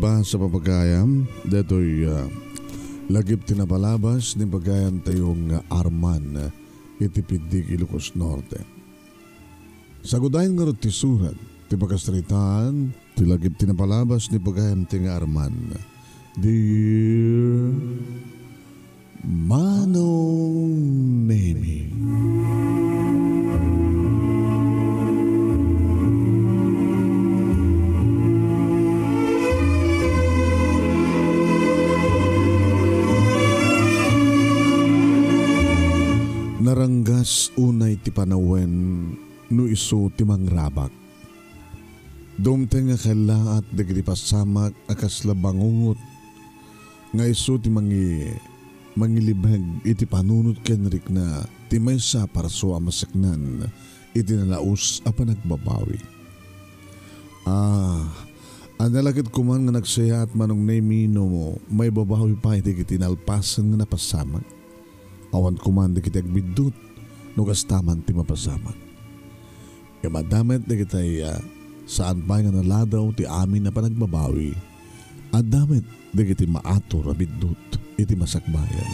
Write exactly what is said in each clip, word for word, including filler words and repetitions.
Pasa papagayam, detoy, ah, lagip ti napalabas ni pagayam tayo nga Arman iti Pidig, Ilocos Norte. Sagudayen ngarud ti surat ti pakasaritaan ti lagip ti napalabas ni pagayam ti nga Arman. Dear Manong Nemi. Naranggas unay ti panawen no isu ti mangrabak. Dumteng nga kallaat dagiti pasamak a kasla bangungot nga isu ti mangi-, mangilibeg iti panunot ken rikna ti maysa a parso a maseknan iti nalaus a panagbabawi. Ah, ania la ket koman nga nagsayaat, Manong Nemi, no maibabawi pay dagiti nalpasen nga napasamak? Awan koman dagiti agbiddut no kasta man ti mapasamak. Ngem adda met dagiti, ah, saan pay nga naladaw ti amin a panagbabawi. Adda met dagiti maatur a biddut iti masakbayan.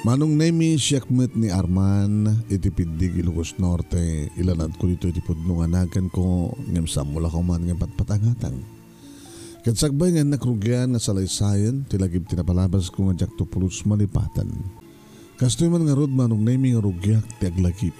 Manong Nemi, siak met ni Arman iti Pidig, Ilocos Norte. Ilanadko ditoy ti pudno nga naganko, ngem saanmo la koman nga patpatangatang. Ket sakbay nga innak rugian nga salaysayen ti lagip ti napalabasko nga diakto pulos malipatan. Kastoy man ngarud, Manong Nemi, nga rugiak ti aglagip.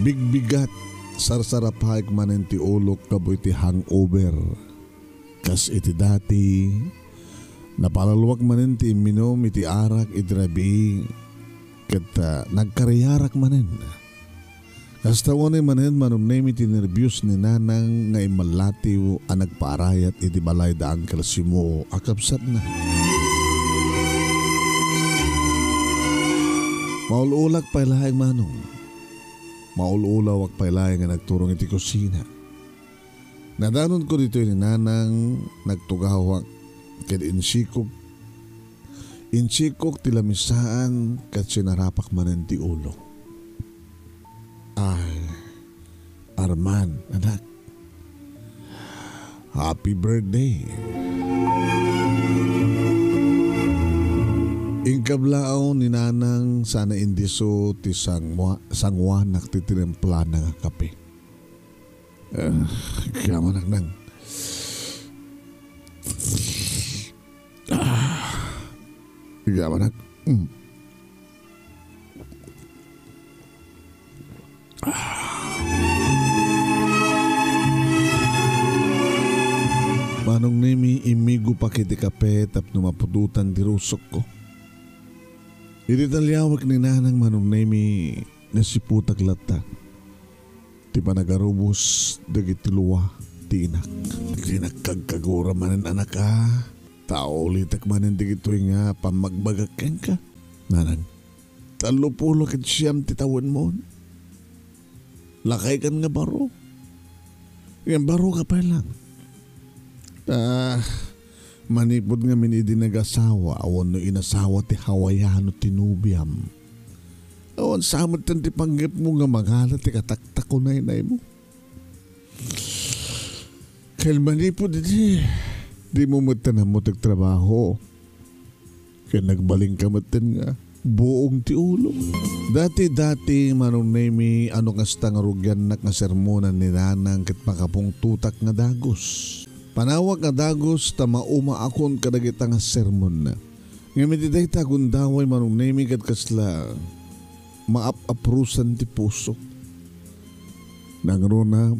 Bigbigat, sarsarapaek manen ti ulok gapu iti hangover. Kas iti dati, napalalwak manen ti imminum iti arak iti rabii, ket, ah, nagkariarak manen. Kasta unay manen, Manong Nemi, ti nerbios ni Nanang nga immallatiw a nagpaarayat iti balay da Uncle Simo a kabsatna. Maul-ulak pay laeng, Manong. Maul-ulawak pay laeng nga nagturong iti kusina. Nadanonko ditoy ni Nanang, nagtugawak, ket insikok, insikok ti lamisaan ket sinarapak manen ti ulo. Ay, Arman, anak. Happy birthday. Inkablaaw ni Nanang sana indiso ti sangwa-, sanguanak ti tinimplana nga kape. Ah, agyamanak, Nang. Ah, agyamanak. Mm. Ah. Manong Nemi, immigopak iti kape tapno mapudotan ti rusokko. Iti taliawek ni Nanang, Manong Nemi, nasiputak latta ti panagarubos dagiti lua ti inak. Dagiti nagkagkagura manen, anak, a. Ta ulitek manen dagitoy nga pammagbagak kenka, Nanang. Tallo pulo ket siam ti tawenmon. Lakaykan nga baro. Ngem baro ka pay lang. Ah, manipud ngamin idi nagasawa wenno inasawa ti Hawaiano ti nobiam. Awan sa metten ti panggepmo nga mangala ti kataktakunaynaymo. Ken manipud idi, dimo metten ammo ti agtrabaho. Ken nagbalinka metten nga buong ti ulo. Dati-dati, Manong Nemi, a no kasta nga rugiannak nga sermonan ni Nanang ket makapungtotak nga dagus. Panawak nga dagus ta maumaakon kadagita nga sermonna. Ngem iti dayta a gundaway, Manong Nemi, ket kasla maap-aprusan ti pusok. Nangruna,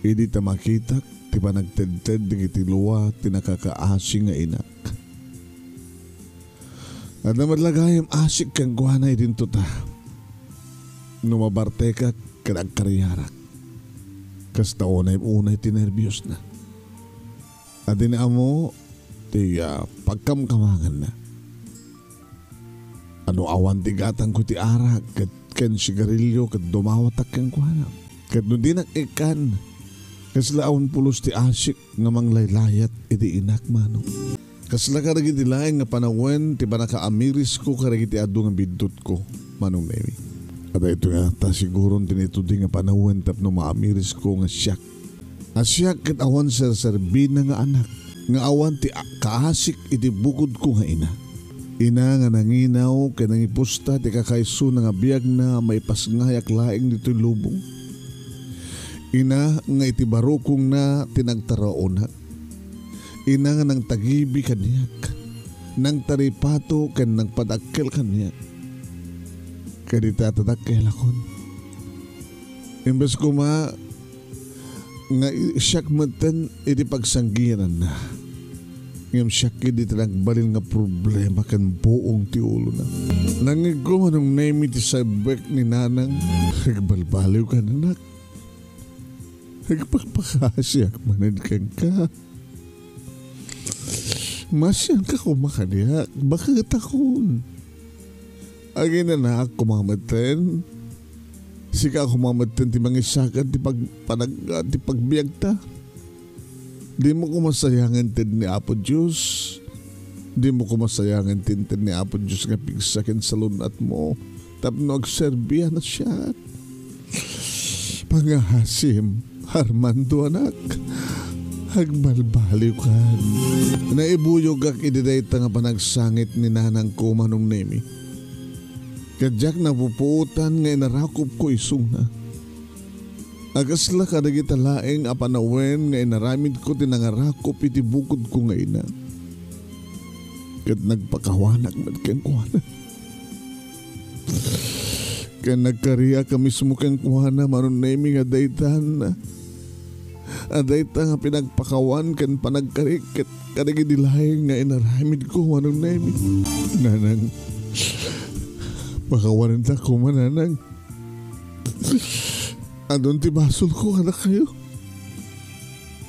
idi ta makitak ti panagtedted dagiti lua ti nakakaasi nga inak. Adda met la gayam asik kenkuana idinto ta. No mabartekak ket agkariarak. Kasta unay-unay ti nerbiosna. Adda ni ammo ti, ah, pagkamkamanganna. A no awan ti gatangko iti arak ket ken sigarilio ket dumawatak kenkuana. Ket no dinak ikkan, kasla awan pulos ti asik nga manglaylayat iti inak, Manong. Kasla kadagiti laeng nga panawen ti pannakaamirisko kadagiti adu nga biddutko, Manong Nemi. Adda ito nga ta siguron ti nitudi nga panawen tapno maamirisko nga siak. A siak ket awan serserbina nga anak, nga awan ti a-, kaasik iti bukodko nga ina. Ina nga nanginaw ken nangipusta ti kakaisuna nga biagna maipasngayak laeng ditoy lubong. Ina nga iti barukongna ti nagtaraonak. Ina nga nangtagibi kaniak, nangtaripato ken nangpadakkel kaniak. Kadita ti dakkelakon. Imbes koma nga i-, siak metten iti pagsanggiananna. Ngem siak idi ti nagbalin nga problema ken buong ti ulona. Nangngegko, Manong Nemi, ti sabbek ni Nanang. Agbalbaliwkan, anak. Agpakpakaasiak manen kenka. Maasianka koma kaniak, baketakon. Aginanak koma metten. Sika koma metten ti mangisakad ti pag-, panag-, ti pagbiagta. Dimo koma sayangen ti inted ni Apo Dios. Dimo koma sayangen ti inted ni Apo Dios nga pigsa ken salun-atmo tapno agserbian a siak. Pangaasim, Armando, anak. Agbalbaliwkan. Naibuyogak idi dayta nga panagsangit ni nanangko, Manong Nemi. Ket diak napupuotan nga inarakupko isuna. Akasla kadagita laeng a panawen nga inaramidko ti nangarakup iti bukodko nga ina. Ket nagpakawanak met kenkuana. Ken nagkariak a mismo kenkuana, Manong Nemi, nga daytan, a dayta nga pinagpakawan ken panagkarik ket kadagidi laeng nga inaramidko, Manong Nemi. Nanang, pakawanenta koma, Nanang. Adun ti basolko kadakayo.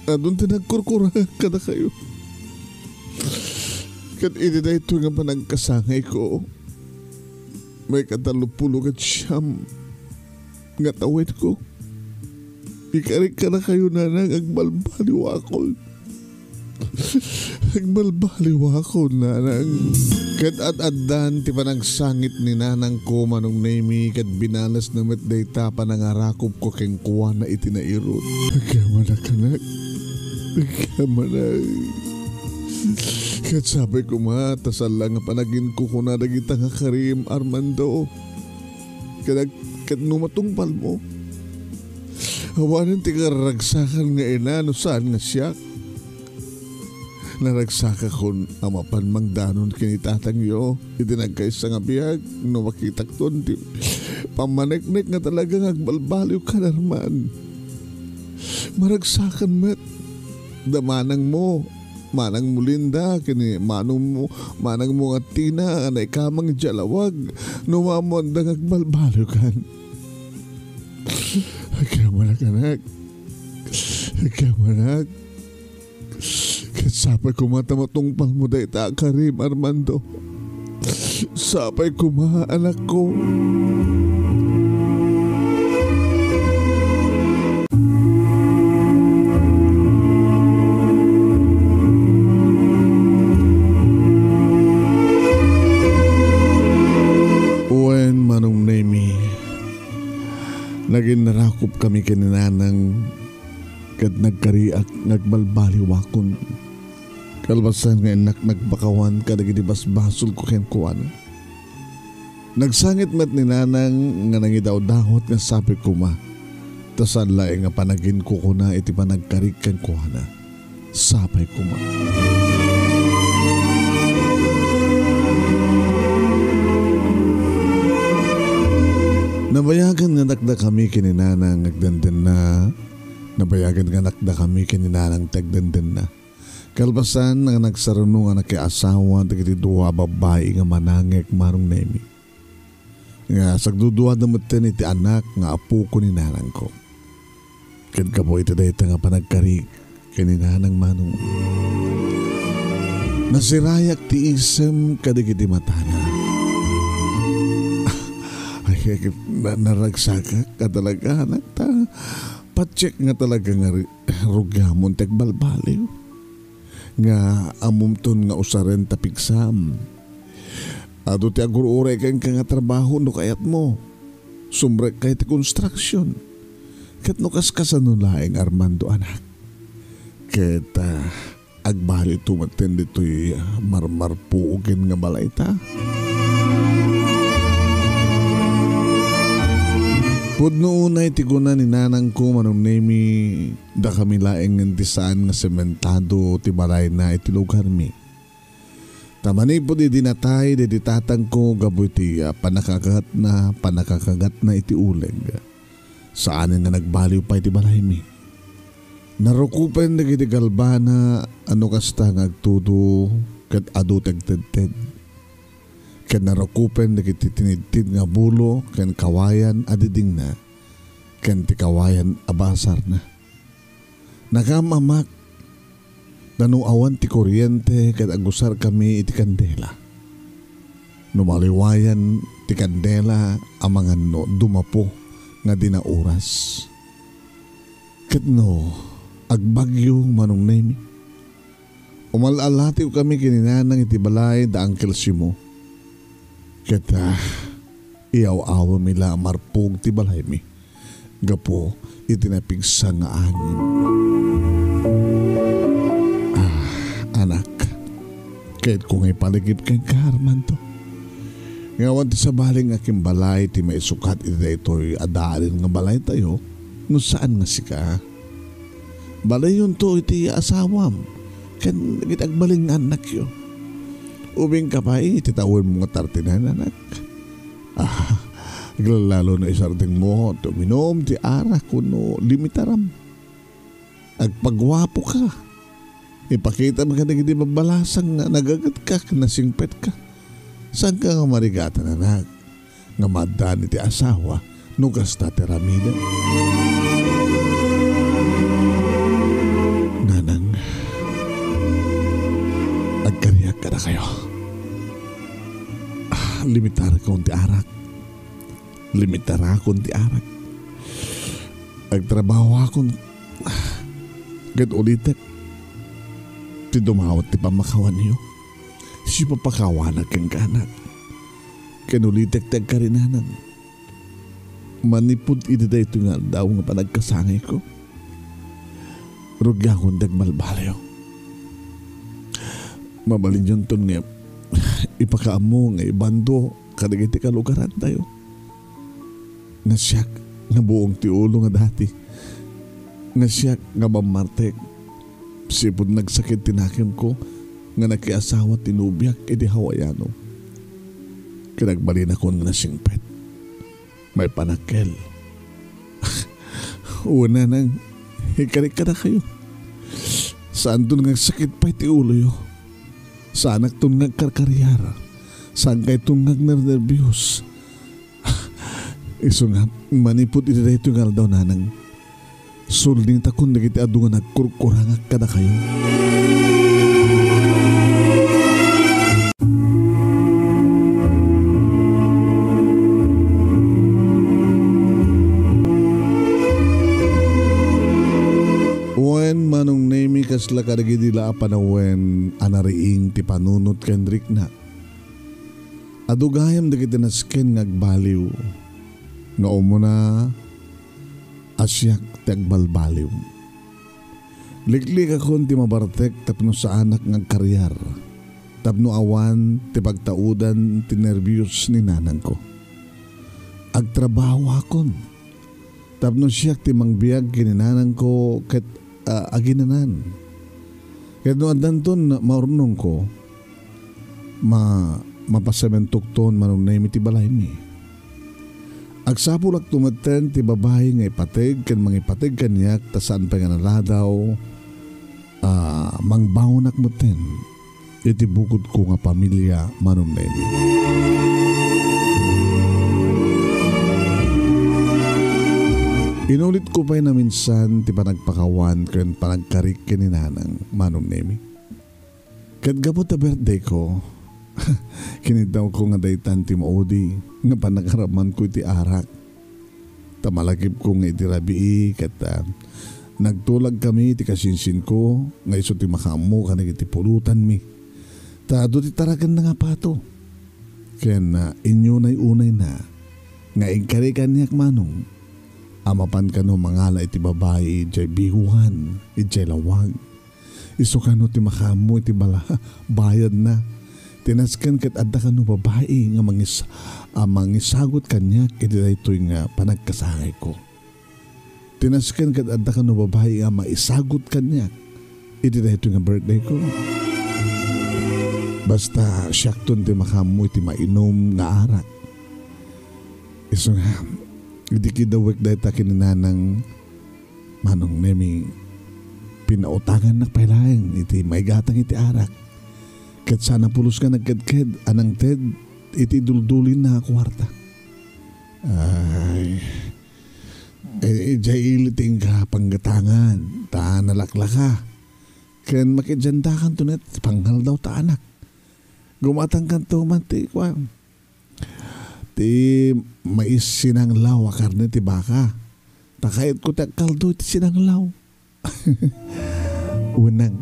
Adun ti nagkurkurangak kadakayo. Ket iti daytoy nga panagkasangayko, maikatalupulo ket siam nga tawenko. Ikarik kadakayo, Nanang, agbalbaliwakon. Agbalbaliwakon, Nanang. Ket ad-addan ti panagsangit ni nanangko, Manong Nemi, ket binalesna met dayta panangarakupko kenkuana iti nairut. Agyamanak, anak. Agyamanak. Ket sapay koma ta saan la nga panaginkukuna dagita nga karim, Armando. Ket ag-, ket no matungpalmo, awanen ti kararagsakan nga ina no saan nga siak. Naragsakakon a mapan mangdanon ken ni tatangyo iti nagkaysa nga biag no makitakton ti pammaneknek nga talaga nga agbalbaliwkan, Arman. Maragsakan met da manangmo, manangmo Linda, ken ni manongmo, manangmo nga Tina, a naikamang idiay lawag, no maammoanda nga agbalbaliwkan. Agyamanak, anak. Agyamanak. Ket sapay koma ta matungpalmo dayta a karim, Armando. Sapay koma, anakko. Wen, Manong Nemi, naginnarakupkami ken ni Nanang ket nagkariak nga agbalbaliwakon. Kalpasan nga innak nagpakawan kadagiti basbasolko kenkuana. Nagsangit met ni Nanang nga nangidawdawat nga sapay koma, ta saan laeng nga panaginkukuna iti panagkarik kenkuana. Sapay koma. Nabayagan nga dakdakami ken ni Nanang nga agdendenna. Nabayagan nga dakdakami ken ni Nanang ti agdendenna. Kalpasan nga nagsaruno nga nakiasawa dagiti dua a babbai nga manangek, Manong Nemi, nga sagduduada metten iti anak nga apoko ni nanangko. Ket gapu iti dayta nga panagkarik ken ni Nanang, Manong, nasirayak ti isem kadagiti matana. Ay, na-, naragsakak a talaga, anak, ta patiek nga talaga nga ri-, rugiamon ti agbalbaliw. nga ammomton nga usaren ta pigsam. Adu ti agur-uray kenka nga trabaho no kayatmo. Sumrekka iti construction. Ket no kaskasano laeng, Armando, anak. Ket, ah, agbaliwto metten ditoy, ah, marmarpuogen nga balayta. Pudno unay ti kuna ni nanangko, Manong Nemi, dakami laengen ti saan nga sementado ti balayna iti lugarmi. Ta manipud idi natay daydi tatangko gapu iti, ah, pannakagatna, pannakagatna iti uleg, saanen nga nagbaliw pay ti balaymi. Narukopen dagiti galbana a no kasta nga agtudo ket adu ti agtedted. Ket narukopen dagiti tinidted nga bulo ken kawayan a didingna ken ti kawayan a basarna. Nakaam-amak, ta no awan ti koriente ket agusarkami iti kandela. No maliwayan ti kandela amangan no dumapo nga di nauras. Ket no agbagyo, Manong Nemi, umal-alatiwkami ken ni Nanang iti balay da Uncle Simo. Ket, ah, iyaw-awami la a marpog ti balaymi gapu iti napigsa nga angin. Ah, anak, kayatko nga ipalagip kenka, Armando, nga awan ti sabali nga kimbalay ti maisukat iti daytoy a daalin nga balaytayo no saan nga sika. Baleyonto iti asawam ken dagiti agbalin nga annakyo. Ubingka pay iti tawenmo nga tartinen, anak. Ah, aglalalo no isardengmo ti uminum ti arak wenno limitaram. Agpaguapoka. Ipakitam kadagiti babbalasang nga nagagetka ken nasingpetka. Saanka nga marigatan, anak, nga maaddaan iti asawa no kasta ti aramidem? Nanang, agkariak kadakayo. Ah, limitarakon ti arak. Limitarakon ti arak. Agtrabahoakon ket ulitek ti dumawat ti pammakawanyo. Sipapakawanak kenka, anak. Ken ulitek ti agkari, Nanang. Manipud iti daytoy nga aldaw nga panagkasangayko, rugiakon ti agbalbaliw. Mabalinyonton nga ipakaammo nga ibando kadagiti kalugarantayo. Nga siak nga buong ti ulo nga dati. Nga siak nga bammartek. Sipud nagsakit ti nakemko nga nakiasawa ti nobiak iti Hawaiano. Ket agbalinakon nga nasingpet. Maipanakkel. Wen, Nanang, ikarik kadakayo. Saanton nga agsakit pay ti uloyo. Saanakton nga agkarkariar. Saankayton nga agnernerbios. Isu nga, manipud iti daytoy nga aldaw, Nanang, sulnitakon dagiti adu nga nagkurkurangak kadakayo. Wen, Manong Nemi, kasla kadagidi la a panawen a nariing ti panunot ken riknak. Adu gayam dagiti nasken nga agbaliw, nga umuna a siak ti agbalbaliw. Liklikakon ti mabartek tapno saanak nga agkariar, tapno awan ti pagtaudan ti nerbios ni nanangko. Agtrabahoakon tapno siak ti mangbiag ken ni nanangko ket, ah, aginanan. Ket no addanton maurnongko, ma-, mapasementokton manungnemi ti balaymi. Agsapulakto metten ti babai nga ipateg ken mangipateg kaniak ta saan pay nga naladaw a mangbaonak metten iti bukodko nga pamilia manungnemi. Inulitko pay naminsan ti panagpakawan ken panagkarik ken ni nanang manungnemi. Ket gapu ta birthdayko, kinitawko nga daytan ti maudi nga pannakaramanko iti arak. Ta malagipko nga iti rabii ket, ah, Nagtulagkami ti kasinsinko nga isu ti makaammo kadagiti pulotanmi. Ta adu ti taraganna nga pato. Ken, ah, inyunay-unayna nga inkari kaniak, Manong, a mapan kano mangala iti babai idiay bihoan, idiay lawag. Isu kano ti makaammo iti bala-, bayadna. Ti nasken ket adda kano babai nga mangis-, a mangisagut kaniak iti daytoy nga panagkasangayko. Ti nasken ket adda kano babai a maisagut kaniak iti daytoy nga birthdayko. Basta siakton ti makaammo iti mainum nga arak. Isu nga, idi kidawek dayta ken ni Nanang, Manong Nemi, pinautangannak pay laeng iti maigatang iti arak. Ket saan a pulos nga nagkedked a nangted iti duldulinna a kuarta. Ay, eh, idiay ili ti inka panggatangan, ta nalaklaka. Ken makidiandakanto met pangaldaw ta anak. Gumatangkanto man ti kuan, ti mais sinanglaw a karne ti baka. Ta kayatko ti agkaldo iti sinanglaw. Wen, Nang,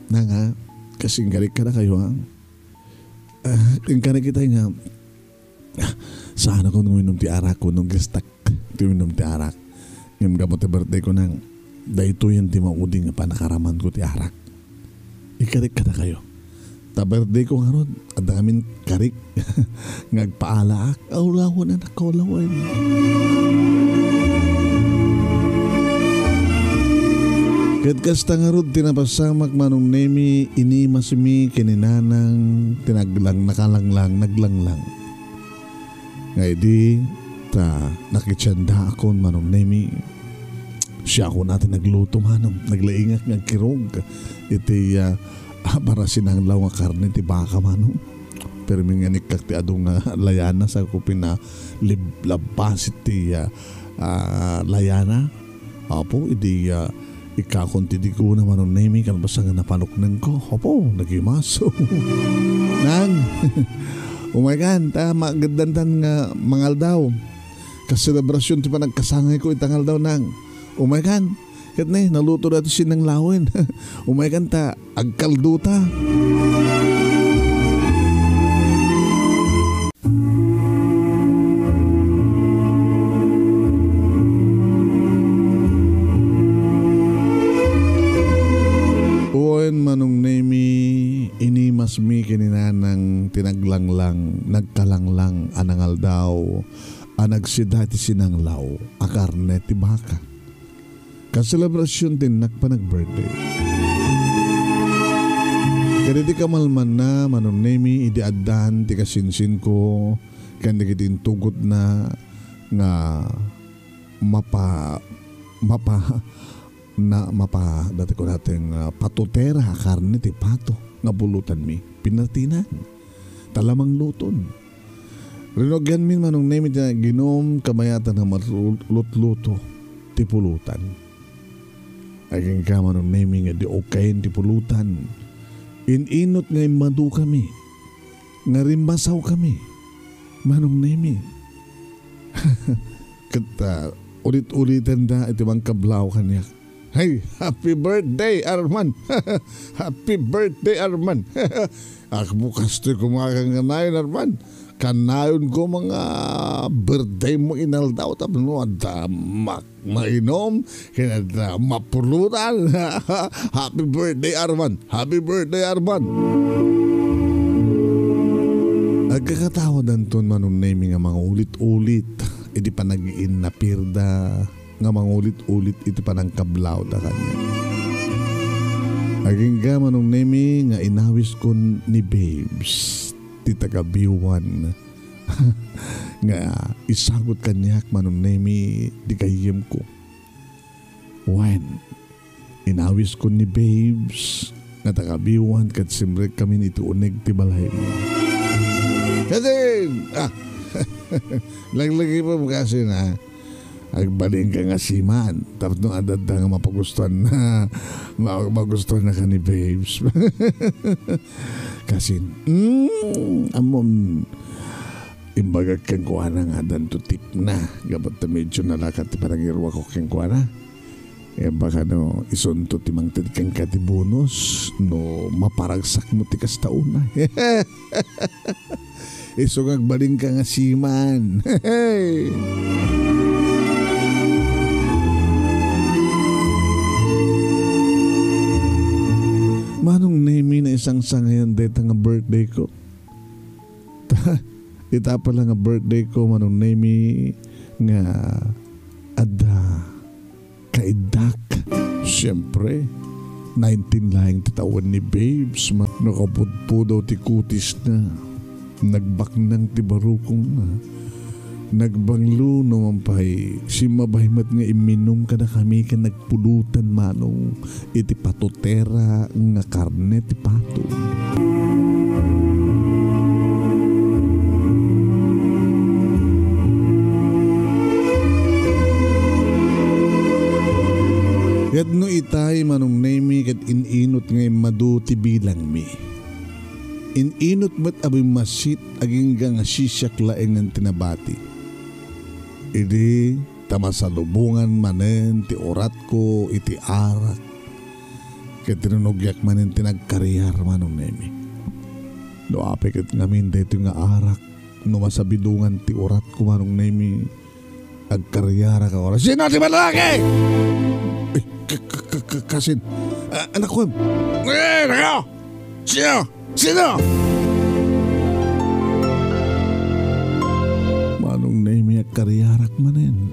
Nang, ha? Kas inkarik kadakayo, ha? Ah, inkarik itay nga, ah, saanakon nga uminum ti arak, wenno gastak ti uminum ti arak. Ngem gapu ti birthdayko, Nang, daytoyen ti maudi nga panakaramanko ti arak. Inkarik kadakayo. Ta birthdayko ngarud, adda ngamin karik nga agpaalaak. Awlawen, anak, awlawen. Ket kasta ngarud ti napasamak, Manong Nemi, inimasmi ken ni Nanang ti naglang-, nakalanglang, naglanglang. Nga idi ta nakitsiandaakon, Manong Nemi, siakon a ti nagluto, Manong. Naglaingak nga agkirog iti, ah, ah, para sinanglaw nga karne ti baka, Manong. Permi nga inikkak ti adu nga layana, sako pinalib-, labbasit ti, ah, ah, layana. Apo, idi, ah, ikkakon ti digona, Manong Nemi, kalpasan nga napanuknengko. Apo, nagimaso. Nang, umaykan, ta mageddantan nga mangaldaw. Kaselebrasion ti panagkasangayko ita nga aldaw, Nang. Umaykan, ket ne, naluto daytoy sinanglawen. Umaykan ta, agkaldota. Wen, Manong Nemi, inimasmi ken ni Nanang ti naglanglang, nagkalanglang a nangaldaw a nagsida iti sinanglaw a karne ti baka. Kaselebrasion ti innak panag-birthday. Kadagiti kamalmanna, Manong Nemi, idi addan ti kasinsinko ken dagiti intugotna nga mapa-, mapa-, na, mapa-, dati ko natin, ah, patutera a karne ti pato nga pulutanmi. Pinatinan. Ta la mangluton. Rinugianmin, Manong Nemi, ti naginum, kabayatan a malutluto ti pulutan. Agingga, Manong Nemi, nga di okay ti pulutan. In-inut nga immadukami, nga rimmasawkami, Manong Nemi. Ket, ah, ulit-uliten da iti mangkablaw kaniak. Hey, happy birthday, Arman! Happy birthday, Arman! Agbukastoy koma kanayon, Arman. Kanayon koma nga birthday mo inaldaw tapno adda mak-, mainom, ken adda mapulutan. Happy birthday, Arman! Happy birthday, Arman! Agkakatawadanton, Manong Nemi, nga mangulit-ulit iti panagiinnapirda nga mangulit-ulit iti panangkablawda kaniak. Agingga, Manong Nemi, nga inawiskon ni Babes ti taga-Biwan nga isagut kaniak, Manong Nemi, ti gayyemko. Wen, inawiskon ni Babes nga taga-Biwan ket simrekkamin iti uneg ti balaymi. Kasin! Ah, laglagipem kasin, ha? Agbalinka nga siman tapno adda nga mapagustuanna, ma-, magustuannaka ni Babes. Kasin, mm, ammom, imbagak kenkuana nga addanto tipna, gapu ta medyo nalakat ti panangiruako kenkuana. Eh, baka no, isunto ti mangted kenka ti bonus, no maparagsakmo ti kasta unay. Isu nga agbalinka nga seaman. Manong Nemi, naisangsangayan dayta nga birthday ko. Ta, ita pala nga birthday ko, Manong Nemi, nga adda kaiddak. Siempre, nineteen laeng ti tawen ni Babes, ma-, nakapudpudaw ti kutisna. Nagbaknang ti barukongna. Nagbanglo no man pay, simmabay met nga imminum kadakami ken nagpulutan manong iti patutera nga karne ti pato. Ket no itay, Manong Nemi, ket in-inut nga immadu ti bilangmi. In-inut met a bimmasit agingga nga sisiak laengen ti nabati. Idi ta masalubongan manen ti uratko iti arak, ket rinugiak manen ti nagkariar, Manong Nemi. No apay ket ngamin daytoy nga arak, no masabidongan ti uratko, Manong Nemi, agkariarak a oras. Sino ti lalaki? Eh, k-, k-, k-, k-, kasin. Ah, anak ko. Eh, nako! Sino? Sino? Manong Nemi, agkariarak manen.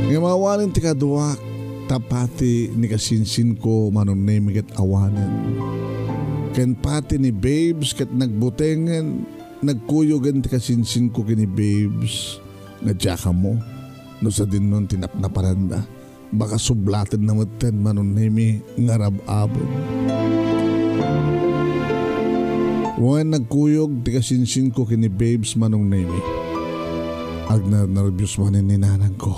Ngem awanen ti kaduak, ta pati ni kasinsinko, Manong Nemi, ket awanen. Ken pati ni Babes ket nagbutengen, nagkuyogen ti kasinsinko ken ni Babes nga diak ammo no sadinnon ti napnapananda. Baka sublatenna metten, Manong Nemi, nga rab-aben. Wen, nagkuyog ti kasinsinko ken ni Babes, Manong Nemi. Agnernerbios manen ni nanangko.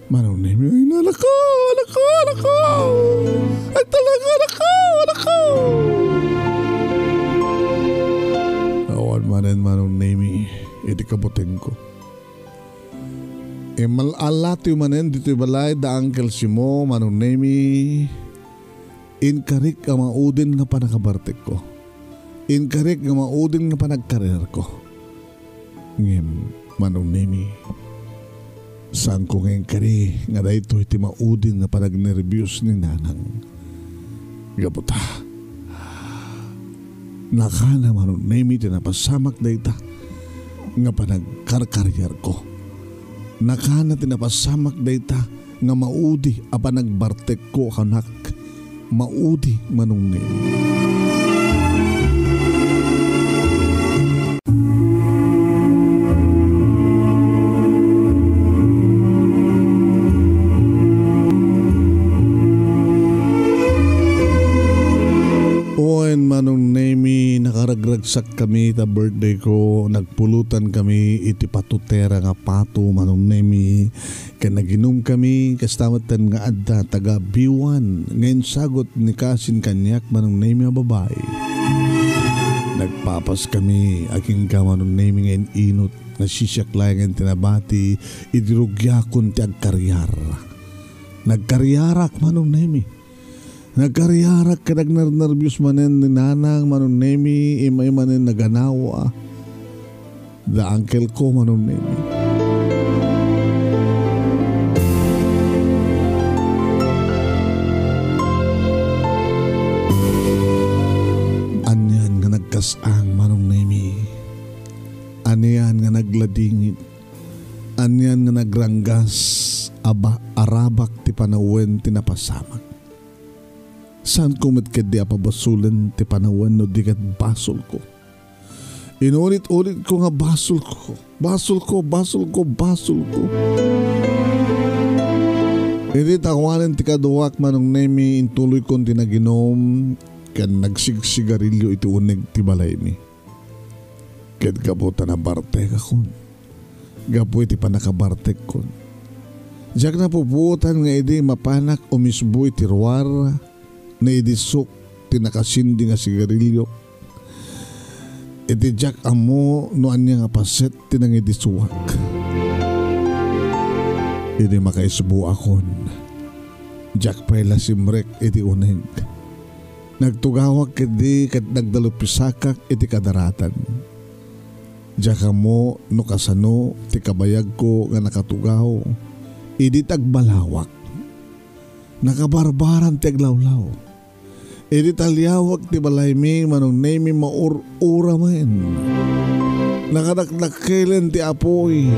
Manong Nemi, ay, nanakko, anakko, anakko! Ay, talaga, anakko, anakko! Awan manen, Manong Nemi, iti kabutengko. Immal-allatiw manen ditoy balay da Uncle Simo, Manong Nemi. Inkarik a maudin nga panakabartekko. Inkarik nga maudin nga panagkariarko. Ngem, Manong Nemi, saanko nga inkari nga daytoy ti maudin nga panagnerbios ni Nanang. Gapu ta, nakana, Manong Nemi, ti napasamak dayta nga panagkarkariarko. Nakana ti napasamak dayta nga maudi a panagbartekko, kanak. Maudi, Manong Nemi. Wen, Manong Nemi, nakaragragsakkami ta birthday ko, nagpulutan kami iti patutera nga pato, Manong Nemi, ken naginumkami, kasta metten nga adda taga-Biwan nga insagut ni kasin kaniak, Manong Nemi, a babai. Nagpapaskami agingga, Manong Nemi, nga in-inut nga sisiak laengen ti nabati idi rugiakon ti agkariar. Nagkariarak, Manong Nemi. Nagkariarak ket agnernerbios manen ni Nanang, Manong Nemi, immay manen naganawa. Da uncle ko, Manong Nemi. Anian nga nagkas-ang, Manong Nemi. Anian nga nagladingit. Anian nga nagranggas a ba-, a rabak ti panawen ti napasamak. Saanko met ketdi a pabasolen ti panawen no di ket basolko. Inulit-ulitko nga basolko, basolko, basolko, basolko. Idi ta awanen ti kaduak, Manong Nemi, intuloykon ti naginum ken nagsigsigarilio iti uneg ti balaymi. Ket gapu ta nabartekakon, gapu iti pannakabartekkon, diak napupuotan nga idi mapanak umisbo iti ruar nga idisok ti nakasindi nga sigarilio, iti diak ammo no ania nga paset ti nangidisuak. Idi makaisbuakon, diak pay la simrek iti uneg. Nagtugawak ketdi ket nagdalupisakak iti kadaratan. Diak ammo no kasano ti kabayagko nga nakatugaw idi ti agbalawak. Nakabarbaran ti aglawlaw. Idi taliawek ti balaymi, Manong Nemi, maur-uramen. Nakadakdakkelen ti apuy.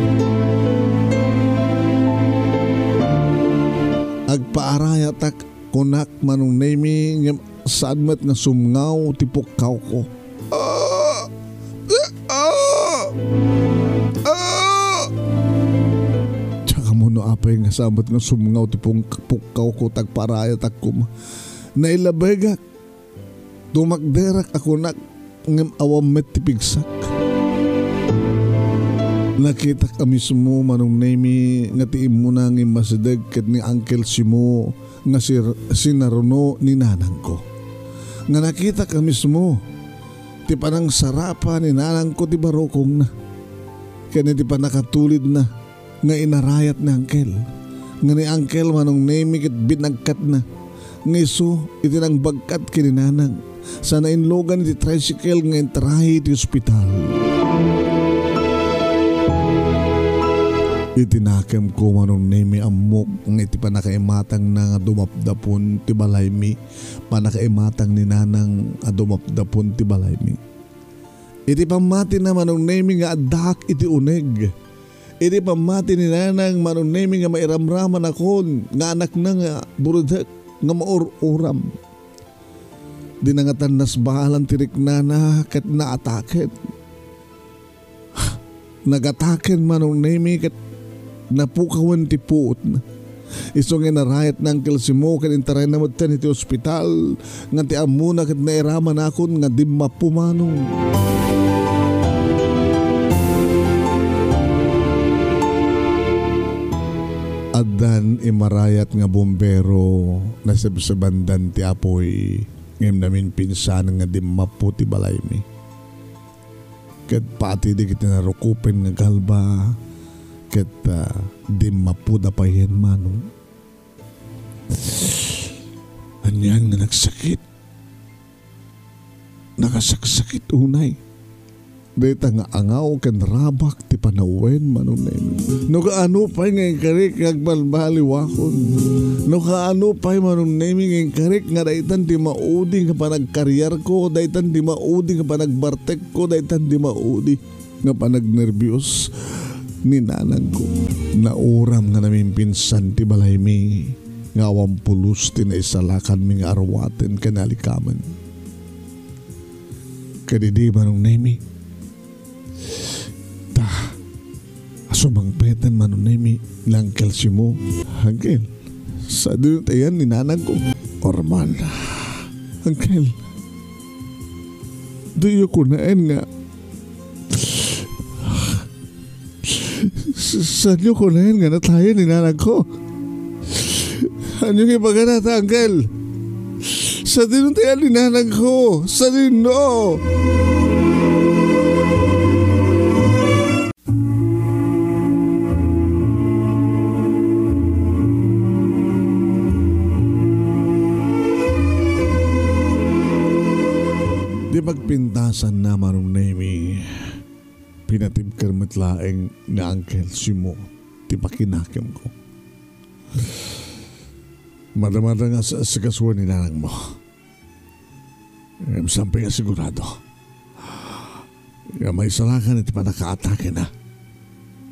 Agpaarayatak, kunak, Manong Nemi, ngem saan met nga sumngaw ti pukkawko. Ah! Ah! Ah! Diak ammo no apay nga saan met nga sumngaw ti pung-, pukkawko, ta agpaarayatak koma. Nailabegak. Tumakderak a kunak, ngem awan met ti pigsak. Nakitak a mismo, Manong Nemi, nga ti immuna nga immasideg ket ni Uncle Simo nga sir-, sinaruno ni nanangko. Nga nakitak a mismo ti panangsarapa ni nanangko ti barukongna ken iti pannakatulidna nga inarayat ni Uncle, nga ni Uncle Manong Nemi ket binagkatna. Nga isu, iti nangbagkat ken ni nanang, sa nainlogan iti tricycle nga intarayi iti ospital. Iti nakemko, Manong Nemi, ammok nga iti pannakaimatangna nga dumapdapon ti balaymi, pannakaimatang ni nanang a dumapdapon ti balaymi. Iti pammatina, Manong Nemi, nga addaak iti uneg. Iti pammati ni nanang, Manong Nemi, nga mairamramanakon nga anakna nga burutek nga maur-uram. Di nangatan nasbalan ti riknana ket naataken. Nagataken, Manong Nemi, ket napukawen ti puotna. Isu nga inarayat ni Uncle Simo ket intarayna metten iti ospital, nga ti ammona ket nairamanakon nga dimmapo, Manong. Addan immarayat nga bumbero, nasebsebandan ti apuy, ngem namimpinsan nga dimmapo ti balaymi. Ket pati dagiti narukopen nga galba, ket, ah, dimmapoda payen, Manong. Anian nga nagsakit? Nakasaksakit unay dayta nga angaw ken rabak ti panawen, Manong Nemi. No kaano pay nga inkarik nga agbalbaliwakon? No kaano pay, Manong Nemi, nga inkarik nga daytan ti maudi nga panagkariarko, daytan ti maudi nga panagbartekko, daytan ti maudi nga panagnerbios ni nanangko? Nauram nga namimpinsan ti balaymi nga awan pulos ti naisalakanmi nga arwaten ken alikamen. Kadidi, Manong Nemi. Ta, sumangpetan, Manong Nemi, ni Uncle Simo. Uncle, sadino ti ayan ni nanangko? Orman. Uncle, diyo kunaen nga S-, saanyo kunaen nga natayen ni nanangko? Anyo nga ibagana ta, Uncle? Sadino ti ayan ni nanangko? Sadino? Di pagpintasan na, Manong Nemi. Pinatibker met laeng ni Uncle Simo ti pakinakemko. Madamada nga as-, asikasuan ni nanangmo. Ngem saan pay nga sigurado nga maisalakan iti pannakaatakena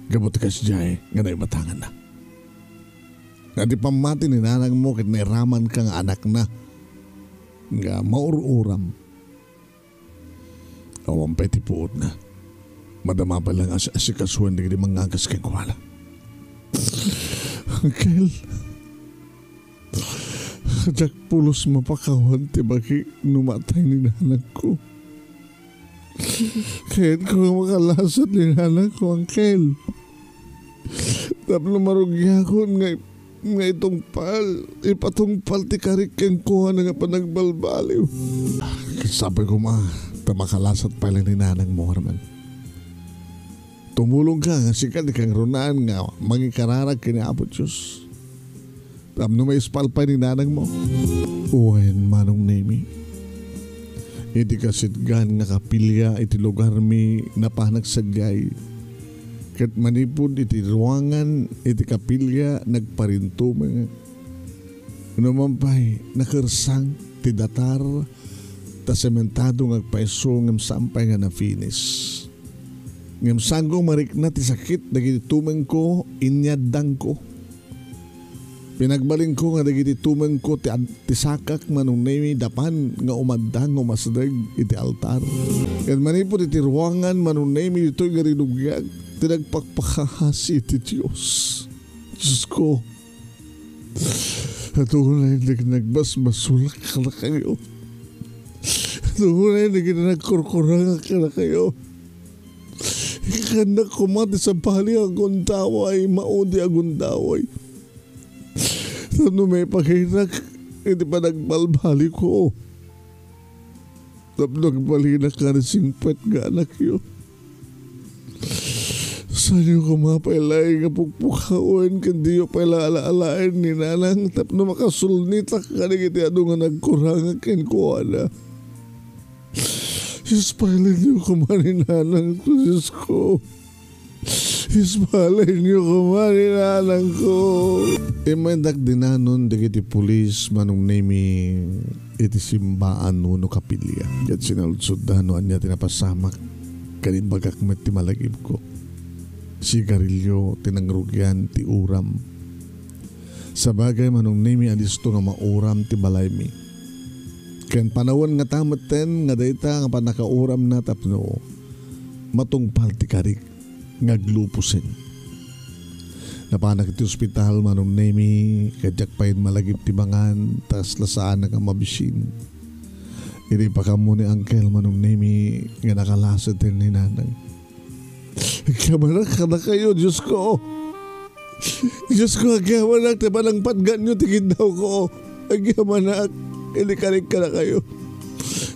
gapu ti kasdiay nga naimatanganna. Nga ti pammati ni nanangmo ket nairamanka nga anakna nga maur-uram. Awan pay ti puotna. Madama pay laeng as-, asikasuen dagiti mangngagas kenkuana. Uncle, diak pulos mapakawan ti bagi no matay ni nanangko. Kayatko nga makalasat ni nanangko, Uncle. Tapno marugiakon nga nga itungpal, ipatungpal ti karik kenkuana nga panagbalbaliw. Ket sapay koma, ta makalasat pay laeng ni nanangmo, Arman. Tumulongka nga sika ti kangrunaan nga mangikararag ken ni Apo Dios. Tapno maispal pay ni nanangmo. Wen, Manong Nemi, iti kasitgan nga kapilya iti lugarmi napanak sadiay. Ket manipud iti ruangan iti kapilya nagparintumeng. No man pay, nakersang ti datar ta sementado nga agpayso ngem saan pay nga nafinis. Ngem saanko marikna ti sakit dagiti tumengko, inyaddangko. Pinagbalinko nga dagiti tumengko ti ad-, ti sakak, Manong Nemi, dapan nga umaddang nga umasdeg iti altar. Ket manipud iti ruangan, Manong Nemi, ditoy nga rinugiak ti nagpakpakahasi iti Dios. Diosko, adu unay dagiti nagbasbasolak kadakayo. Adu unay dagiti nagkurkurangak kadakayo. Ikkannak koma ti sabali a gundaway, maudi a gundaway. Tapno maipakitak iti panagbalbaliko. Tapno agbalinak nga singpet nga anakyo. Saanyo koma pay laeng nga pukpukawen ken diyo pay la alaalaen ni nanang tapno makasulnitak kadagiti adu nga nagkurangak kenkuana. Ispalenyo koma ni nanangko, Diosko. Ispalenyo koma ni nanangko. Immaydak dinanon dagiti pulis, Manong Nemi, iti simbaan wenno kapilya. Ket sinaludsoda no ania ti napasamak, ken imbagak met ti malagipko. Sigarilyo ti nangrugian ti uram. Sabagay, Manong Nemi, alisto nga mauram ti balaymi. Ken panawen ngata metten nga dayta nga pannakauramna tapno matungpal ti karik nga agluposen. Napanak iti ospital, Manong Nemi, ket diak pay malagip ti mangan, ta kasla saanak a mabisin. Idi ipakammo ni Uncle, Manong Nemi, nga nakalaseten ni Nanang. Agyamanak kadakayo, Diosko. Diosko, agyamanak ti panangpatganyo ti kiddawko. Agyamanak, idi karik kadakayo.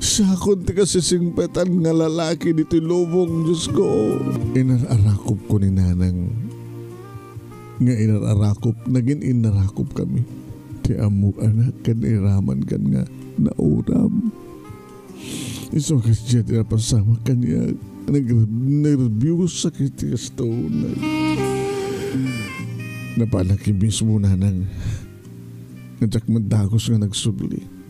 Siakon ti kasisingpetan nga lalaki ditoy lubong, Diosko. Inar-arakopko ni Nanang. Nga inar-arakop, nagin-inarakopkami. Ti ammok, anak, ken iramankan nga nauram. Isu a kasdiay ti napasamak kaniak. Nagre-, nerbiusak iti kasta unay. Napanak mismo, Nanang, nga diak met dagus nga nagsubli.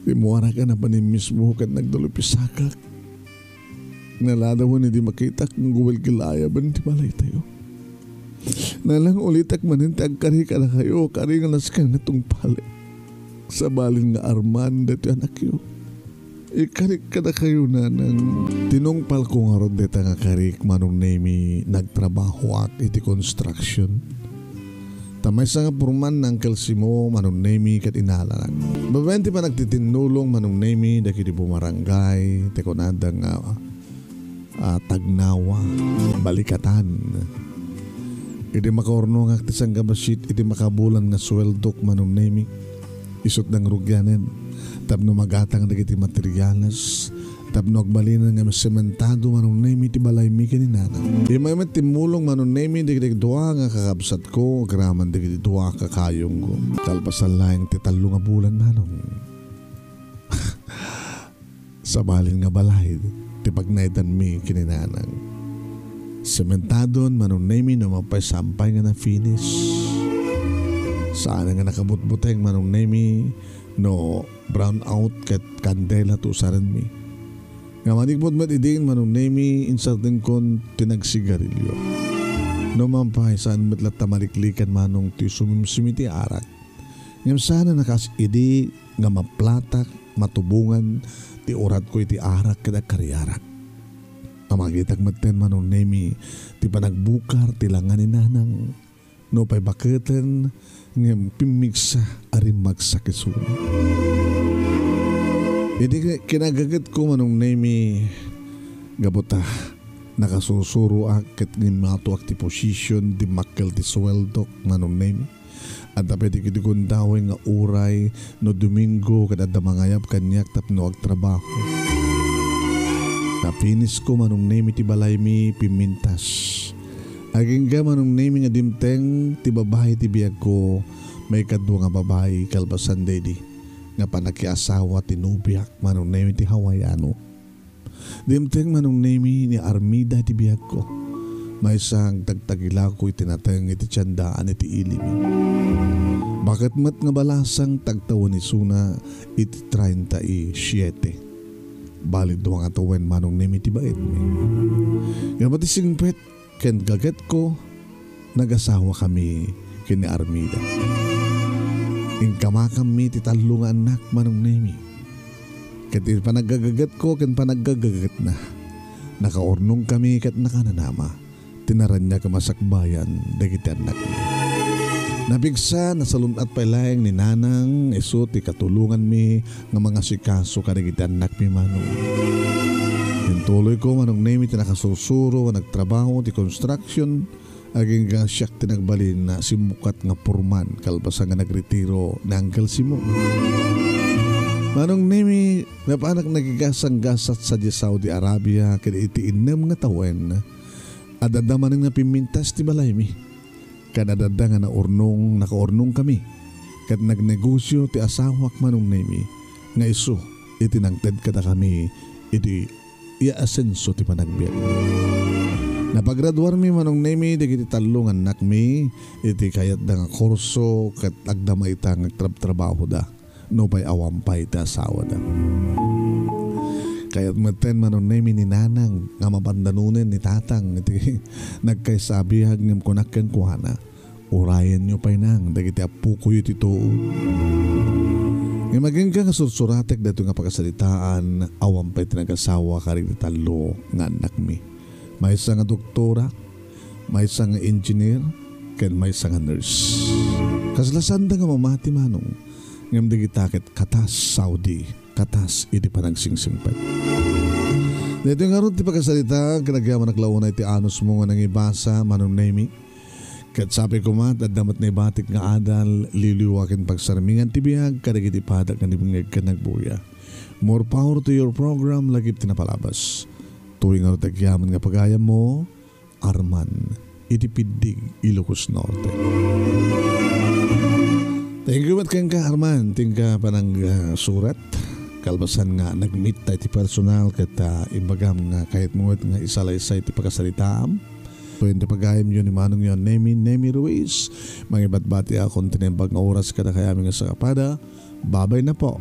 Rimmuarak a napanin mismo ket nagdalupisakak. Naladawen idi makitak nga guwilgilayaben ti balaytayo. Nanang, ulitek manen ti agkari kadakayo, kari nga nasken nga tungpalek. Sabalin nga arman daytoy anakyo. Ikarik kadakayo, Nanang. Tinungpalko ngarud dayta nga karik, Manong Nemi, nagtrabahoak iti construction. Ta maysa nga purman ni Uncle Simo, Manong Nemi, ket inalanak. Babaen ti panagtitinnulong, Manong Nemi, dagiti bumarangay, ti kunada nga, ah, tagnawa, balikatan. Idi makaurnongak ti sanggabasit iti makabulan nga sueldok, Manong Nemi, isut' nangrugianen tapno magatang dagiti materiales, tapno agbalinen nga sementado, Manong Nemi, ti balaymi ken ni Nanang. Immay met timmulong, Manong Nemi, dagiti dua nga kakabsatko, agraman dagiti dua a kakayongko. Kalpasan laeng ti tallo nga bulan, Manong, sabalin nga balay ti pagnaedanmi ken ni Nanang. Sementadon, Manong Nemi, no mapay saan pay nga na-finish. Saan nga nakabutbuteng, Manong Nemi, no brown out ket kandela ti usarenmi. Nga manipud met idin, Manong Nemi, insardenkon ti nagsigarilyo. No man pay, saan met latta maliklikan, Manong, ti sumimsimi ti arak. Ngem saan a nakas idi nga maplatak, matubongan ti uratko iti arak ket agkariarak. Amagitak metten, Manong Nemi, ti panagbukar ti langa ni Nanang. No pay baketen, ngem pimmigsa a rimmagsak isuna. Idi kinagagetko, Manong Nemi, gapu ta nakasusuroak ket immatuak ti position, dimmakkel ti sueldok, Manong Nemi. Adda pay dagiti gundaway nga uray no Domingo ket adda mangayab kaniak tapno agtrabaho. Napinisko, Manong Nemi, ti balaymi pimmintas. Agingga, Manong Nemi, nga dimteng ti babai ti biagko, maikadua nga babai kalpasan daydi nga panakiasawa ti nobiak, Manong Nemi, ti Hawaiano. Dimteng, Manong Nemi, ni Armida ti biagko. Maysa nga agtagtagilako iti nateng iti tiendaan iti ili. Baket met nga balasang ti agtawen isuna iti treinta y siete. Bali, dua nga tawen, Manong Nemi, ti baetmi. Ngem iti singpet ken gagetko, nagasawakami ken ni Armida. Inkamakammi ti tallo nga annak, Manong Nemi. Ket iti panaggagagetko ken panaggagagetna, nakaurnongkami ket nakananama ti naraniag a masakbayan dagiti annakmi. Napigsa, nasalun-at pay laeng ni Nanang, isu ti katulonganmi nga mangasikaso kadagiti annakmi, Manong. Intuloyko, Manong Nemi, ti nakasursuro nga nagtrabaho ti construction, agingga siak ti nagbalin a simmukat nga foreman kalpasan nga nagretiro ni Uncle Simo. Manong Nemi, napanak nagigasanggasat sadiay Saudi Arabia ket iti innem nga tawen, adda manen nga pimmintas ti balaymi. Ken adda nga naurnong, nakaurnongkami. Ket nagnegosio ti asawak, Manong Nemi, nga isu iti nangted kadakami iti iaasenso ti panagbiag. Napagraduarmi, Manong Nemi, dagiti tallo nga annakmi iti kayatda nga kurso ket agdama ita nga agtrabtrabahoda nupay awan pay ti asawada. Kayat metten, Manong Nemi, ni Nanang nga mapandanonen ni Tatang iti nagkaysa a biag, ngem kunak kenkuana, "Urayenyo pay, Nang, dagiti appokoyo iti tuo." Ngem agingga nga sursuratek daytoy nga pakasaritaan, awan pay ti nagasawa kadagiti tallo nga annakmi. Maysa nga doktora, maysa nga engineer, ken maysa nga nurse. Kasla saanda nga mamati, Manong, ngem dagita ket katas Saudi, katas iti panagsingsingpet. Daytoy ngarud ti pakasarita, ket agyamanak la unay ti anusmo nga nangibasa, Manong Nemi. Ket sapay koma, adda met naibatik nga adal, liwliwa ken pagsarmingan ti biag kadagiti padak nga dimngeg ken nagbuya. More power to your program, lagip ti napalabas. Tuy ngarud ti agyaman nga pagayammo, Arman, iti Piddig, Ilocos Norte. Thank you met kenka, Arman, ti inka panangsurat. Kalpasan nga nagmitta iti personal ket, ah, imbagam nga kayatmo met nga isalaysay ti pakasaritaam. Ken ti pagayamyo ni Manongyo a Nemi, Nemi Ruiz. Mangibatbati a kon ti naimbag nga oras kadakayamin nga sakapada. Babay na po.